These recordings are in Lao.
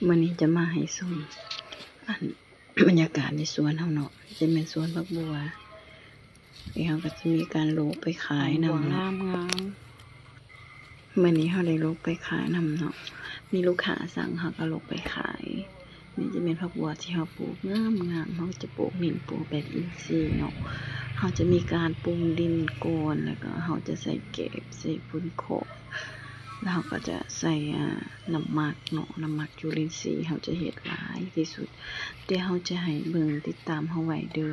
ມື້ນີ້ຈະມາໃຫ້ຊົມ ອັນ ບັນຍາກາດໃນສວນເຮົາເນາະ ຈະແມ່ນສວນຜັກບົວ ແລ້ວເຮົາກໍຈະມີການໂລກໄປຂາຍນຳເນາະ. ມື້ນີ້ເຮົາໄດ້ໂລກໄປຂາຍນຳເນາະ ມີລູກຄ້າສັ່ງເຮົາກໍໂລກໄປຂາຍ. ນີ້ຈະແມ່ນຜັກບົວທີ່ເຮົາປູກງາມໆ ເຮົາຈະປູກ ເນັ້ນປູກແບບອິນຊີເນາະ. ເຮົາຈະມີການປຸງດິນກ່ອນ ແລ້ວກໍເຮົາຈະໃສ່ແກບ ໃສ່ຝຸ່ນຄອກ ແລ້ວເຮົາກໍຈະໃສ່ ອ່າ ນ້ຳໝັກເນາະ ນ້ຳໝັກຈຸລິນຊີ ເຮົາຈະເຮັດຫຼາຍທີ່ສຸດ ແຕ່ເຮົາຈະໃຫ້ເບິ່ງ ຕິດຕາມເຮົາໄວ້ເດີ.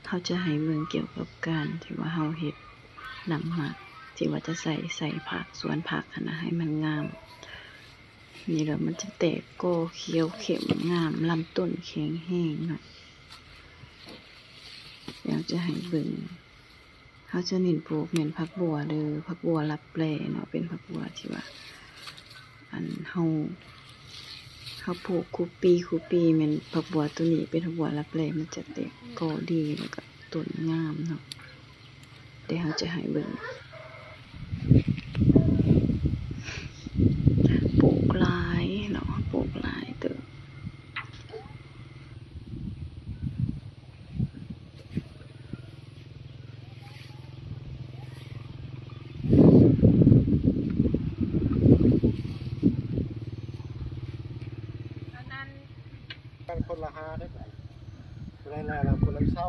ເຮົາຈະໃຫ້ເບິ່ງກ່ຽວກັບການທີ່ວ່າເຮົາເຮັດນ້ຳໝັກ ທີ່ວ່າຈະໃສ່ ໃສ່ຜັກ ສວນຜັກຫັ້ນນະ ໃຫ້ມັນງາມ. ນີ້ແຫຼະ ມັນຈະແຕກກໍຂຽວເຂັ້ມງາມ ລຳຕົ້ນແຂງແຮງເນາະ. ຢາກຈະໃຫ້ເບິ່ງ ເຮົາຈະເນັ້ນປູກແມ່ນຜັກບົວເດີ ຜັກບົວລັບແລເນາະ ເປັນຜັກບົວທີ່ວ່າ ອັນ ເຮົາ ເຮົາປູກຄູ່ປີ ຄູ່ປີ ແມ່ນຜັກບົວໂຕນີ້ເປັນຜັກບົວລັບແລ ມັນຈະແຕກກໍດີ ແລ້ວກໍຕົ້ນງາມເນາະ. ແຕ່ເຮົາຈະໃຫ້ເບິ່ງ ປູກຫຼາຍເນາະ ປູກຫຼາຍເຕີບ. ອັນນັ້ນ ກັນຄົນລະຫ້າເດ້ ຜູ້ໃດໜ້າລາວຄົນລະເຊົາ.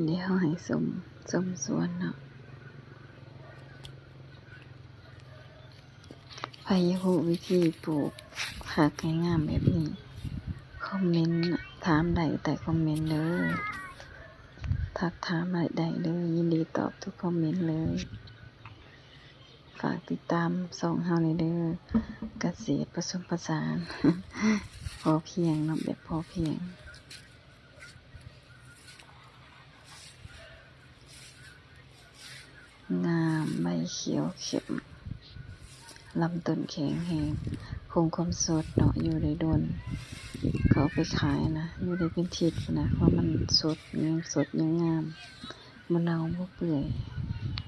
ດຽວໃຫ້ຊົມ ຊົມສວນເນາະ. ໃຜຢາກຮູ້ວິທີປູກຜັກໃຫ້ງາມແບບນີ້ ຄອມເມັນຖາມໄດ້ໃຕ້ຄອມເມັນເດີ. ທັກຖາມໄດ້ເດີ ຍິນດີຕອບທຸກຄອມເມັນເລີຍ. ຝາກຕິດຕາມຊ່ອງເຮົາແດ່ເດີ ກະເສດປະສົມປະສານ ພໍພຽງເນາະ ແບບພໍພຽງ. ງາມ ໃບຂຽວເຂັ້ມ ລຳຕົ້ນແຂງແຮງ ຄົງຄວາມສົດເນາະ ຢູ່ໄດ້ດົນ ເຂົາເອົາໄປຂາຍນະ ຢູ່ໄດ້ເປັນທິດພຸ້ນນະ ເພາະມັນສົດ ຍັງສົດ ຍັງງາມ ບໍ່ເນົ່າບໍ່ເປື່ອຍ.